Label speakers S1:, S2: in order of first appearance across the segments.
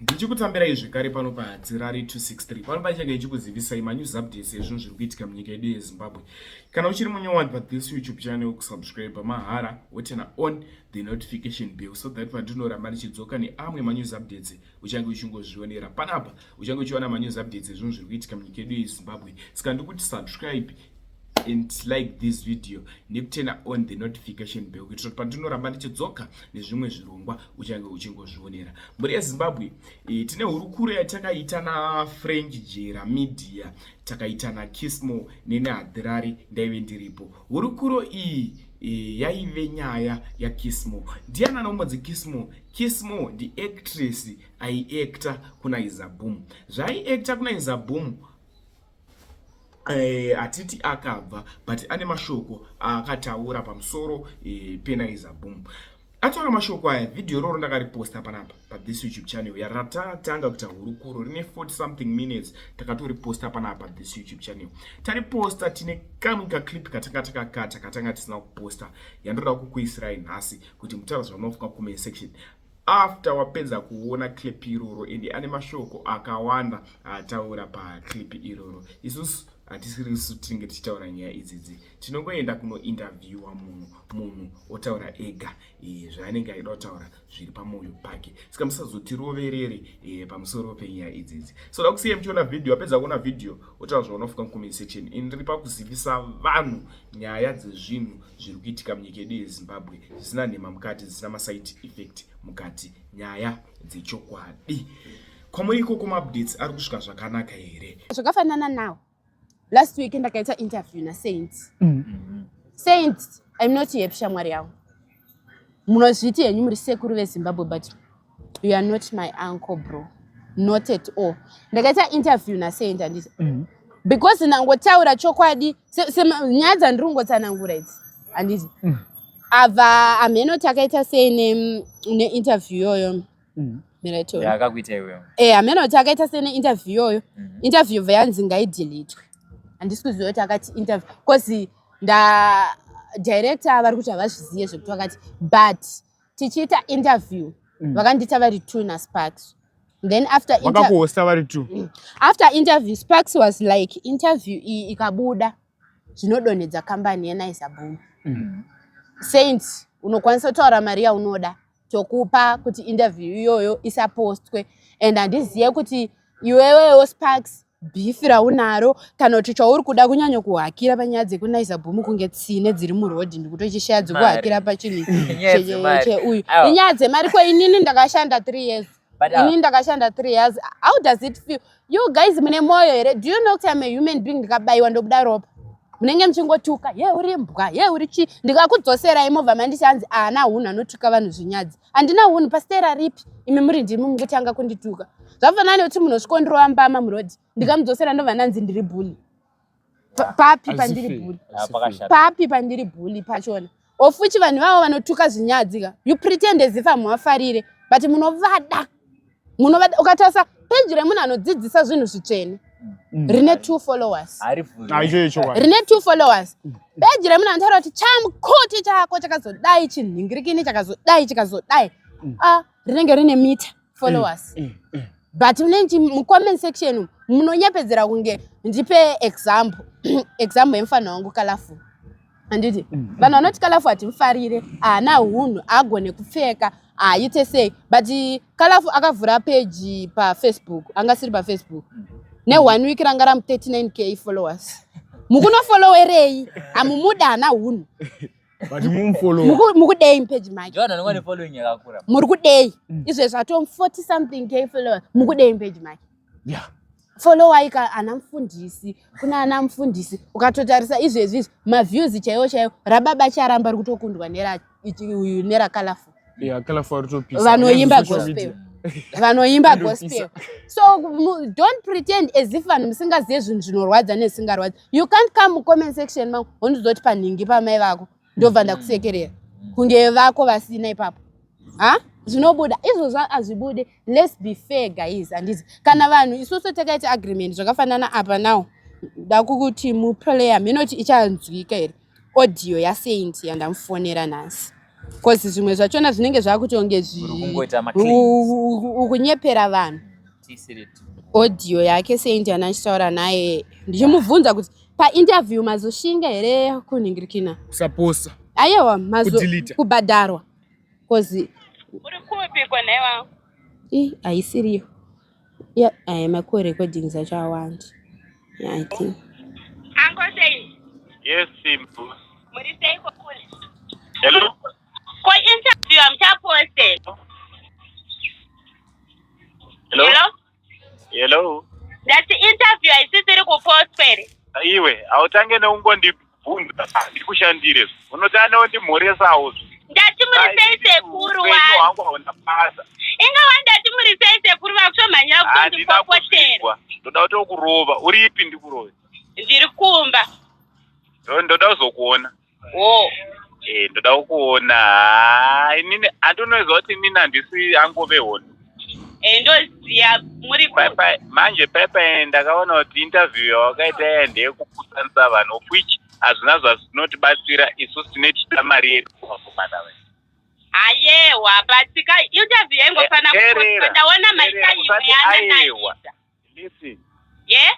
S1: Ndichikutambirai zvekare pano paHadzirari 263. Pano pachange ichikuzivisai manews updates ezvinhu zviri kuitika munyika yedu yeZimbabwe. Kana uchiri munyowani pathis YouTube channel, kusubscribe mahara, woturn on the notification bell so that pandinoramba ndichidzoka neamwe manews updates uchange uchingozvionera. Panapa uchange uchiwana manews updates ezvinhu zviri kuitika munyika yedu yeZimbabwe. Saka ndikuti subscribe and like this video nekuturn on the notification bell kuitira kuti pandinoramba ndichidzoka nezvimwe zvirongwa uchange uchingozvionera. Mhuri yeZimbabwe, tine hurukuro yatakaita naFrank Jera Media, takaita naKismo neneHadzirari, ndaive ndiripo. Hurukuro iyi yaive nyaya yaKismo. Ndiani anombonzi Kismo? Kismo ndiactress aiacta kuna Boom. Zvaaiacta kuna Boom, hatiti akabva, but ane mashoko aakataura pamusoro peNaiza Boom. Ataura mashoko aya, vhidhiyo iroro ndakariposta panapa pathis YouTube channel yaratatanga kuita hurukuro. Rine 40 something minutes. Takatoriposta panapa this YouTube channel. Tariposta, tine kamwe kaclip katanga takakata, katanga tisina kuposta, yandoda kukuisirai nhasi kuti mutaura zvamunofunga comment section after wapedza kuona clip iroro. Ende ane mashoko akawanda ataura paclip iroro. Isusu hatisiri isu tinenge tichitaura nyaya idzidzi, tinongoenda kunointerviewa munhu, munhu otaura ega zvaanenge aida kutaura zviri pamwoyo pake. Saka musazotiroverere pamusoro penyaya idzidzi. So da kusiya muchiona vhidhiyo. Wapedza kuona vhidhiyo, otaura zvaunofunga mucomment section. Ini ndiri pakuzivisa vanhu nyaya dzezvinhu zviri kuitika munyika yedu yeZimbabwe, zvisina nhema mukati, zvisina maside effect mukati, nyaya dzechokwadi. Kwamuri ikoko maupdates ari kusvika zvakanaka here?
S2: Zvakafanana nawo, last week ndakaita interview naSaint. Saint, I'm not happy. Shamwari yangu, munozviti henyu muri sekuru veZimbabwe, but you are not my uncle, bro, not at all. Ndakaita interview naSaint, handiti? Because nangotaura chokwadi, nyaya dzandiri kungotsanangura idzi, handiti? Abva hamheno takaita sei neinterview iyoyo. Miraito.
S3: Yakakuita iwewe?
S2: Hameno kuti akaita sei neinterview iyoyo. Interview bva yanzi ngaideletwe. Handisi kuziva kuti akati interview, because nda director vari kuti havazvizive zvekuti vakati, but tichiita interview vakandiita vari two naSparks. Then after
S1: Vakakuhosta vari two?
S2: After interview, Sparks was like, interview iyi ikabuda zvinodonhedza kambani yeNaiza Boom. Saint, unokwanisa kutaura mari yaunoda, tokupa kuti interview iyoyo isapostwe. And handizive kuti iwewewo Sparks beef raunaro kana kuti chauri kuda kunyanya kuhakira panyaya dzekuNaiza Boom kunge tsine dziri murodhi, ndikutochishaya dzekuhakira pachinhu
S3: Inyaya dzemari.
S2: cheuyu.
S3: Aiwa.
S2: Inyaya dzemari. Ko inini ndakashanda 3 years.
S3: But,
S2: Inini ndakashanda 3 years. How does it feel? You guys mune mwoyo here? Do you know kuti I'm a human being? Ndikabayiwa ndobuda ropa. Munenge muchingotuka, ye uri mbwa, ye uri chi. Ndikakudzoserai movha mandishanzi haana hunhu, anotuka vanhu zvinyadzi. Handina hunhu pasitera ripi? Imi muri ndimi mukutanga kundituka. Zvafanana nekuti munhu osvikondirova mbama murodhi, ndikamudzosera ndobva ndanzi ndiri bully. Papi pandiri bully?
S3: Ah, pakashata.
S2: Papi pandiri bully pachona? Ofuchi vanhu vavo vanotuka zvinyadzi ka, you pretend as if hamuvafarire, but munovada, munovada. Ukatarisa peji remunhu anodzidzisa zvinhu zvitsvene rine two followers.
S3: Harivhuri.
S1: Ah, ichocho chokwadi.
S2: Rine two followers. Peji remunhu anotaura kuti chamukuti chako chakazodai, chinhingirikini chakazodai, chikazodai, ah, rinenge rine mita followers. But munenchi mucomment section umu munonyepedzera kunge, ndipe example yemufana wangu Kalafu, handiti? Vanhu vanoti Kalafu hatimufarire, haana hunhu, agone kupfeka, haaite sei, but Kalafu akavhura peji paFacebook, angasiri paFacebook, neone week ranga ramu 39K followers. Mukunofollowerei? Hamumuda, haana hunhu.
S1: But mumufollow.
S2: Mukudei mupeji make?
S3: Ndivanhu vanenge vane following yakakura.
S2: Muri kudei? Izvezvi ato 40 something k followers. Mukudei mupeji make? Followai ka ana mufundisi. Kuna ana mufundisi, ukatotarisa izvezvi izvi maviews chaiwo chaiwo rababa Charamba ri kutokundwa nera uyu, neraKalafu.
S1: Yeah, Kalafu ari kutopisa.
S2: Vanoimba
S1: Social
S2: gospel.
S1: media.
S2: Vanoimba
S1: Vanopisa.
S2: gospel. So don't pretend as if vanhu musingazive zvinhu zvinorwadza nezisingarwadzi. You can't come mucomment section mangu wondizoti panhingi pamai vako, ndobva ndakusekerera kunge vako vasina ipapo. Ha, zvinobuda izvozvo hazvibude. Let's be fair, guys, handiti? Kana vanhu isusu takaita agreement, zvakafanana apa. Now ndakukuti muplayer minoti ichanzwika here audio yaSaint yandamufonera nhasi? Cause zvimwe zvachona zvinenge zvakutonge
S3: Uri kungoita ma-claims.
S2: ukunyepera vanhu.
S3: Tisiri tu.
S2: Audio yake Saint yandachitaura naye ndichimubvunza kuti painterview mazoshinga here kunhingirikina.
S1: Kusaposta.
S2: Ayewa mazo
S1: Kudelete.
S2: kubhadharwa. Cause
S4: Uri kupi kwanhai wangu?
S2: I haisiriyo. Yeah, aya ma-call recordings acho awanda. Yeah, I think.
S4: Uncle sei?
S5: Yes, Simbu.
S4: Muri seiko kule?
S5: Hello?
S4: Ko interview hamuchaposte?
S5: Hello?
S4: Hello?
S5: Hello?
S4: Ndati interview haisisiri kupostwa here?
S5: Iwe, hautange neungondibvunza ndikushandire. Unotanga neundimhoresawo.
S4: Ndati muri sei sekuru
S5: Upenyu
S4: wangu?
S5: hwangu hauna basa.
S4: Inga wandati muri sei sekuru vakutomhanyira
S5: Handina
S4: kutondipopotera.
S5: kuzvigwa. Ndoda kutokurova. Uripi ndikurove?
S4: Ndiri kumba.
S5: Ndoda kuzokuona.
S4: Wo.
S5: Eh, ndoda kukuona. Haa, inini handinoziva kuti inini handisi angove hondo.
S4: Eh, ndoziya muri
S5: Pai-
S4: ku
S5: pai- manje paipai ndakaona kuti interview yawakaita iya ndeyekuputsanisa vanhu of which hazvina zvazvinotibatsira isusu tine tichida mari yedu kuvakomana vedu.
S4: Ayewa, but ka interview yaingofana
S5: Eh,
S4: kupostwa.
S5: teerera,
S4: Ndaona maita
S5: teerera,
S4: imwe
S5: usati
S4: yana
S5: ayewa.
S4: Naisa.
S5: Listen,
S4: Ye?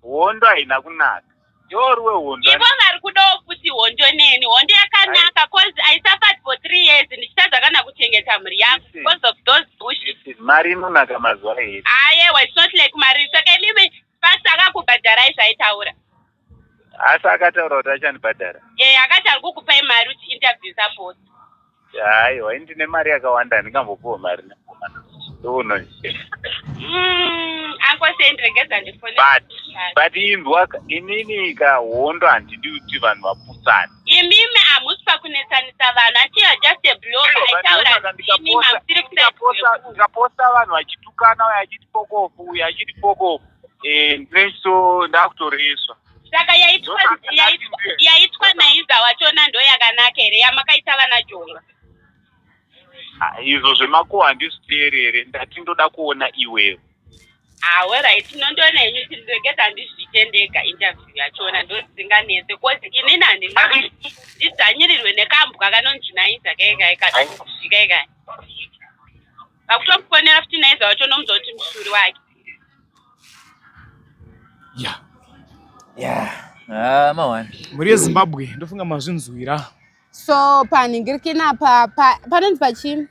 S5: hondo haina kunaka. Iwe hondo.
S4: Ivo vari kudawo futi hondo neni. Hondo yakanaka cause I suffered for 3 years ndichitadza kana kuchengeta mhuri yangu
S5: Listen.
S4: because of those bullshit.
S5: Listen, mari inonaka mazuva ese.
S4: Ayewa, it's not like mari. Saka imimi Sparks akakubhadharai zvaitaura.
S5: Asi akataura kuti achandibhadhara.
S4: Eh, akati ari kukupai mari kuti interview support.
S5: Haiwa, ini ndine mari yakawanda handingambopuwa mari nemukomana. Ndoona.
S4: Uncle Saint, regedza ndifone.
S5: But inzwa ka- inini ka hondo handidi kuti vanhu vapusane.
S4: Imimi hamusi pakunetsanisa vanhu. Anti you are just a blogger. Aitaura ndimi hamusiri kusaidwa.
S5: Ndikaposta vanhu vachitukana uyo achiti fokofu uyo achiti fokofu ndinechito ndakutoreswa.
S4: Saka yaitwa
S5: Ndosaka
S4: yaitwa
S5: ndati
S4: yaitwa naiza wachona ndo yakanaka here yamakaita vana Jonga?
S5: Ah, izvo zvemakuhwa handizviteerere ndati ndoda kuona iwewe.
S4: Ah, alright, tinondoona henyu tiregedza ndizviite ndega interview yachona ndodzisinganetse cause inini handinga ndidzvanyirirwe nekambwa kanonzi Naiza kaikai kaikai. Vakutomufonera futi Naiza wacho nomuudza kuti musuri wake.
S1: Yeah.
S3: Yeah. Ah, mawani.
S1: Mhuri yeZimbabwe ndofunga mazvinzwira.
S2: So panhingirikina pa, pa, panonzi pachi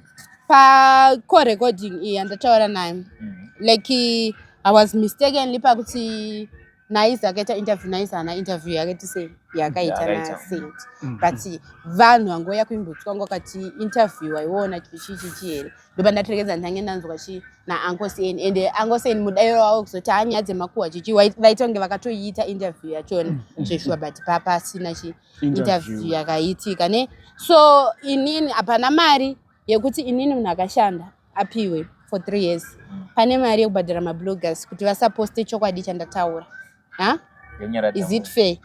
S2: pa call recording iyi yandataura nayo. Like I was mistakenly pakuti Naiza akaita interview, Naiza haana interview yakaita sei yakaita
S3: Yakaita.
S2: naSaint. But vanhu vangouya kuinbox kwangu vakati interview waiona chichi chichi here. Ndoba ndaterekedza ndange ndanzwa chi naUncle Saint and Uncle Saint mudairo wavo kuzoti hanyaya dzemakuhwa chichi vaita kunge vakatoiita interview yachona zveshuwa but pasina chi interview yakaitika ne. So inini hapana mari yekuti inini munhu akashanda apiwe for 3 years. Pane mari yekubhadhara mabloggers kuti vasaposte chokwadi chandataura. Ha?
S3: Yenyara
S2: Is it fair?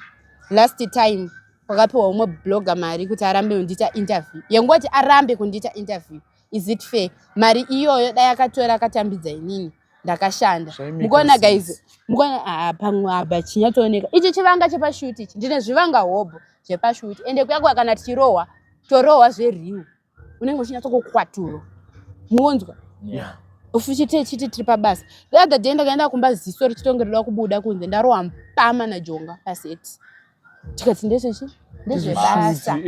S2: Last time kwakapiwa umwe blogger mari kuti arambe kundiita interview. Yengoti arambe kundiita interview. Is it fair? Mari iyoyo dai akatora akatambidza inini ndakashanda.
S1: Zvaimake
S2: Mukuona guys,
S1: sense.
S2: mukuona pamwe apa chinyatsooneka. Ichi chivanga chepashoot ichi ndine zvivanga hobho zvepashoot. Ende kuya kana tichirohwa torohwa zveriu. Unenge uchinyatsokukwaturo. Muonzwa?
S3: Yeah.
S2: Ufuchite chiti tiri pabasa. The other day ndakaenda kumba ziso richitonge roda kubuda kunze ndarohwa mpama naJonga paseti. Tikati ndezvechi? Ndezvebasa.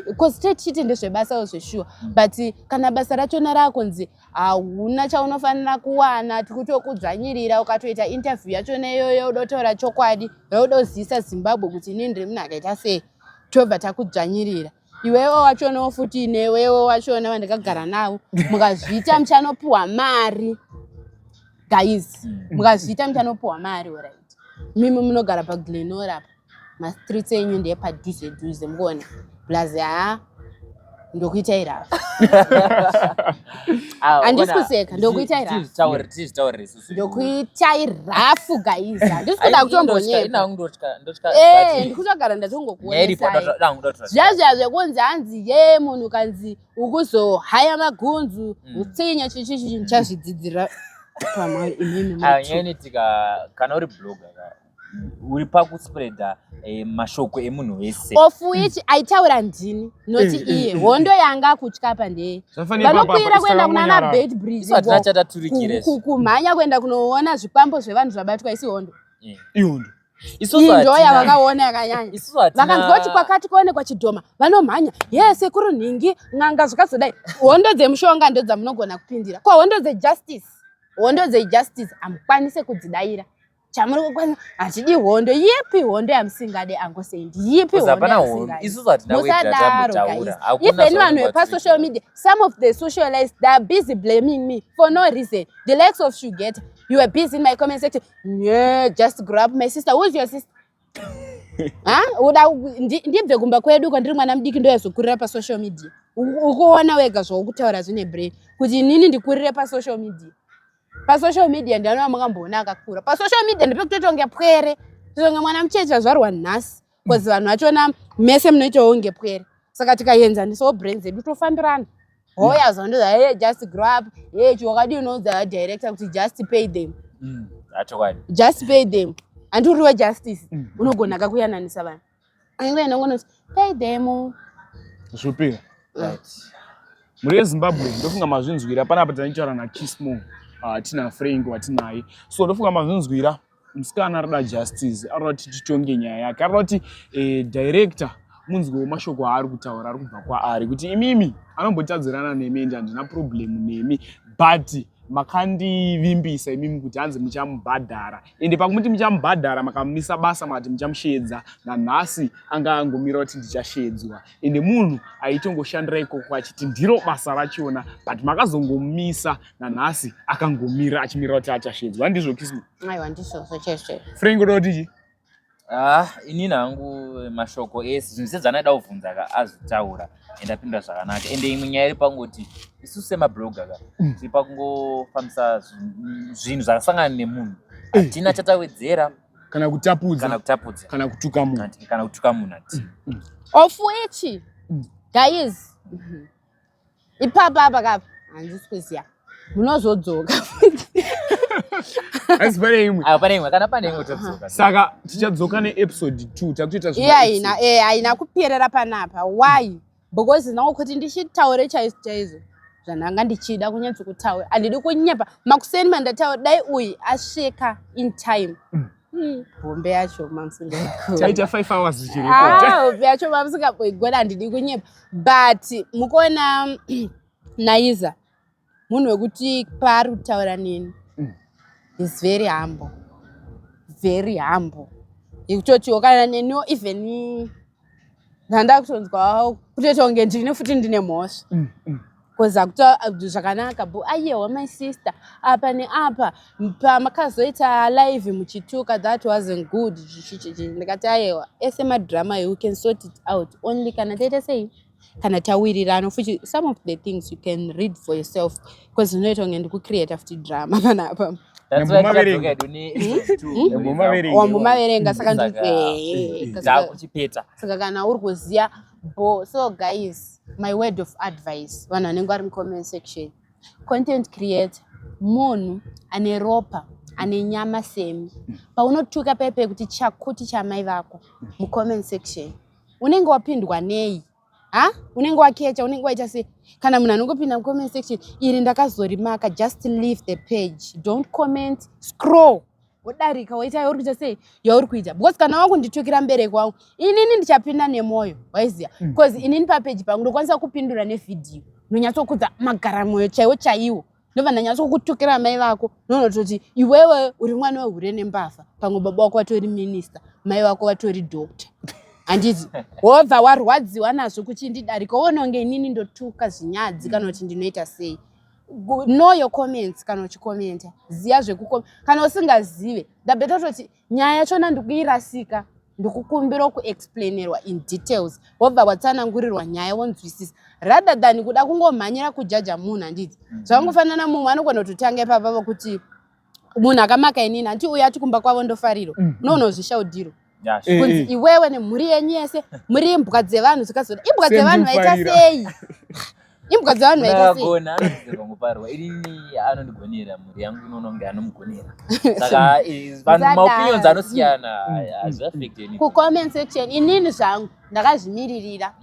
S2: Because techiti ndezvebasawo zveshuwa but kana basa rachona rakunzi hauna chaunofanira kuwana tikutokudzvanyirira ukatoita interview yachona iyoyo udotaura chokwadi yaudozivisa Zimbabwe kuti inini ndiri munhu akaita sei tobva takudzvanyirira iwewe wachonawo futi newewe wachona vandakagara navo mukazviita muchanopiwa mari guys mukazviita muchanopiwa mari alright mimi munogara paGlenora apa mastreets enyu ndeyepadhuze dhuze mukuona plus haa ndokuita irafu.
S3: Ah,
S2: Handisi
S3: ona,
S2: kuseka, ndokuita irafu.
S3: Tizvitaurire isusu.
S2: Ndokuita irafu guys, handisi kuda kutombonyepa.
S3: Ndotya.
S2: Ndikutogara ndatongokuonesai zviya zviya zvekunzi hanzi ye munhu kanzi ukuzohaya magunzu utsinya chichichi ndichazvidzidzira pamwe imimi.
S3: Nyaya inoitika kana uri blogger ka. Uri pakuspreada mashoko emunhu wese.
S2: Of which aitaura ndini, noti iye. Hondo yanga kutya apa ndeye
S1: Zvafanira ipapa
S2: vanokwira
S1: apa,
S2: kuenda kunana
S1: isakangonyarara.
S2: Beitbridge
S3: Isu hatina chataturikira isu.
S2: kumhanya kuenda kunoona zvikwambo zvevanhu zvabatwa, isi hondo.
S1: Ihondo.
S3: Isusu
S2: Iyi ndo
S3: hatina-
S2: yavakaona yakanyanya.
S3: Isusu hatina.
S2: Vakanzwa kuti kwakati kuonekwa chidhoma, vanomhanya ye sekuru nhingi, n'anga, zvakazodai. Hondo dzemushonga ndo dzamunogona kupindira. Ko hondo dzejustice, hondo dzejustice hamukwanise kudzidayira. Chamuri kukwanisa, hatidi hondo. Yipi hondo yamusingade, angosendi? Yipi
S3: Because
S2: hondo
S3: hapana hondo.
S2: yamusingade?
S3: Isusu hatina
S2: Musadaro,
S3: kuita
S2: guys.
S3: tambotaura.
S2: Even vanhu vepasocial media, some of the socialites, they are busy blaming me for no reason. The likes of Shugeta, you were busy in my comment section, "Yeah, just grow up, my sister." Who's your sister? Ha, uda ndibve kumba kwedu kwandiri mwana mudiki, ndoyazokurira pasocial media? Ukuona wega zvaukutaura zvine brain kuti inini ndikurire pasocial media? Pasocial media ndiani wamukamboona akakura pasocial media? Ndepekutoita kunge pwere, kutonge mwana mucheche azvarwa nhasi, because vanhu vachona mese munoitawo kunge pwere. Saka tikaenzanisawo brain dzedu, tofambirana. Hoya zondoza, "Hey, just grow up." Hey, chiwakadii unoudza director kuti just pay them?
S3: Achokwadi.
S2: Just pay them. Handi uri wejustice, unogona kakuyananisa vanhu. Ainge inongonoti pay them.
S1: Zvopera.
S3: Right.
S1: Mhuri yeZimbabwe, ndofunga mazvinzwira. Panapa tanichitaura naKismo, tina Frank watinaye. So ndofunga mazvinzwira, musikana arida justice, arida kuti titonge nyaya yake, arida kuti director munzwewo mashoko aari kutaura ari kubva kwaari, kuti imimi anombotadzirana nemi ende handina problem nemi, but makandivimbisa imimi kuti hanzi muchamubhadhara, ende pakumuti muchamubhadhara makamumisa basa, makati muchamushedza. Nanhasi anga angomira kuti ndichashedzwa, ende munhu aitongoshandira ikoko achiti ndiro basa rachona, but makazongomisa. Nanhasi akangomira achimirira kuti achashedzwa. Handizvo, Kismo?
S2: Aiwa, ndizvozvo chaizvo.
S1: Frank, uda kuti chii?
S3: Ah, inini hangu mashoko ese, zvinhu sezvandada kubvunza ka, azvitaura ende apindura zvakanaka. Ende imwe nyaya iri pangoti isusu semablogger ka, tiri pakungofambisa zvinhu zvakasangana nemunhu. Hatina chatawedzera
S1: kana kutapudza
S3: kana kutapudza
S1: kana kutuka munhu.
S3: Kana kutuka munhu hatina.
S2: Of which, guys, ipapa apa kapa handisi kuziya, munozodzoka.
S1: Asi pane imwe?
S3: Ah, pane imwe, kana pane imwe todzoka.
S1: Saka tichadzoka neepisode 2, takutoita.
S2: Iye haina, haina kuperera panapa. Why? Because nawo kuti ndichitaure chaizvo chaizvo zvandanga ndichida kunyatsokutaura, handidi kunyepa. Makuseni mandataura, dai uyu asvika in time, hombe yacho mamusingaigoni.
S1: Taita 5 hours tichirekoda.
S2: Ah, hombe yacho mamusingaboigona. Handidi kunyepa, but mukuona Naiza munhu wekuti paari kutaura neni is very humble, very humble, yekutotiwo kana neniwo even ndanda kutonzwa kutoita kunge ndine futi ndine mhosva, because akuta zvakanaka bo. "Aiyewa my sister, apa neapa pamakazoita live muchituka, that wasn't good." Chichichichi. Ndikati, "Aiwa, ese madrama, you can sort it out only kana taita sei, kana tawirirana." Futi some of the things you can read for yourself, because zvinoita kunge ndikucreata futi drama panapa.
S3: That's why
S1: Nembomaverenga.
S3: tichadzoka hedu ne-episode two.
S1: Nembomaverenga.
S2: Wambomaverenga, saka
S3: Takuchipeta.
S2: Saka kana uri kuziya bo. So guys, my word of advice, vanhu vanenge vari mucomment section, content creator munhu ane ropa, ane nyama semi. Paunotuka pepe kuti chakuti chamai vako mucomment section, unenge wapindwa nei? Ha, unenge wakecha, unenge waita sei? Kana munhu anongopinda mucomment section, iri ndakazorimaka, just leave the page, don't comment, scroll, wodarika, woita yauri kuita sei, yauri kuita. Because kana wakunditukira mubereki wangu, inini ndichapinda nemwoyo, waiziya, because inini papeji pangu ndokwanisa kupindura nevhidhiyo, ndonyatsokudza magaramwoyo chaiwo chaiwo, ndobva ndanyatsokutukira mai vako, nonototi iwewe uri mwana wehure nembavha. Pamwe baba wako vatori minista, mai vako vatori doctor, handiti? Wobva warwadziwa nazvo kuchindidarika, woona kunge inini ndotuka zvinyadzi kana kuti ndinoita sei. Know your comments. Kana uchikomenta, ziya zvekukome. Kana usingazive, ndabeta kutoti nyaya yachona ndikuirasika, ndikukumbira kuexplainerwa in details, wobva watsanangurirwa nyaya, wonzwisisa, rather than kuda kungomhanyira kujaja munhu, handiti? Zvakangofanana, mumwe anogona kutotanga ipapa kuti munhu akamaka inini, hanti uyu ati kumba kwavo ndofariro, unoona uzvishaudhiro kunzi iwewe nemhuri yenyu yese muri imbwa dzevanhu. Dzikazoda imbwa dzevanhu, vaita
S1: Sendifarira.
S2: sei? Imbwa dzevanhu vaita sei?
S3: Akagona anodeserva kungoparwa. Inini anondigonera, mhuri yangu inoona kunge anomugonera. Saka vanhu
S2: Musadaro.
S3: maopinions anosiyana, hazviaffect anything.
S2: Kucomment section inini zvangu ndakazvimiririra.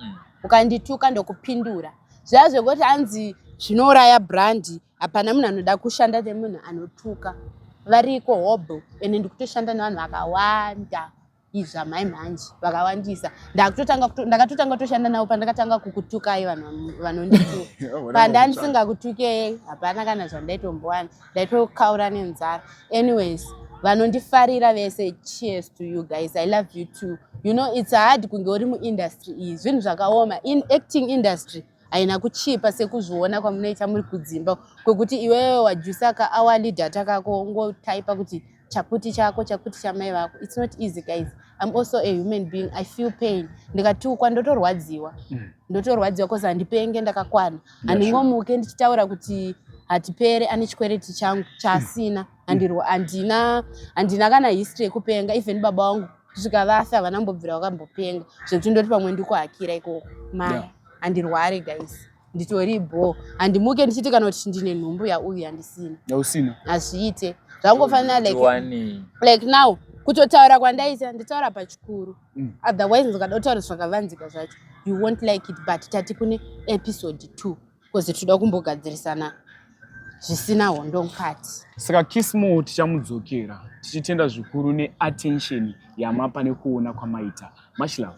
S2: Ukandituka ndokupindura. Zviya zvekuti hanzi zvinouraya brand, hapana munhu anoda kushanda nemunhu anotuka. Variko hobho, ende ndikutoshanda nevanhu vakawanda izvamai mhanje vakawandisa. Ndakatotanga kutoshanda navo pandakatanga kukutukai vanhu vanondituka. Pandandisingakutukei hapana kana zvandaitombowana, ndaitokaura nenzara. Anyways, vanondifarira vese, cheers to you guys, I love you too. You know it's hard kunge uri muindustry iyi, zvinhu zvakaoma. In acting industry haina kuchipa sekuzviona kwamunoita muri kudzimba, kwekuti iwewe wajusa kahourly data kako ungotaipa kuti chakuti chako, chakuti chamai vako. It's not easy, guys. I'm also a human being, I feel pain. Ndikatukwa ndotorwadziwa, ndotorwadziwa cause handipenge, ndakakwana. Handingomuke ndichitaura kuti hatipere ane chikwereti changu chaasina. Handina kana history yekupenga. Even baba vangu kusvika vafa havana kumbobvira vakambopenga zvekuti ndoti pamwe ndikuhakira ikoko mai. Handirware guys, nditori bho. Handimuke ndichiti kana kuti ndine nhumbu yauyu yandisina.
S1: Yausina.
S2: Hazviite, zvangofanira like
S3: Tiwani.
S2: Like now kutotaura kwandaita, nditaura pachikuru. Otherwise ndikada kutaura zvakavanzika zvacho, you won't like it. But tati kune episode 2 because toda kumbogadzirisana zvisina hondo mukati.
S1: Saka Kismo tichamudzokera, tichitenda zvikuru neattention yamapa nekuona kwamaita. Much love.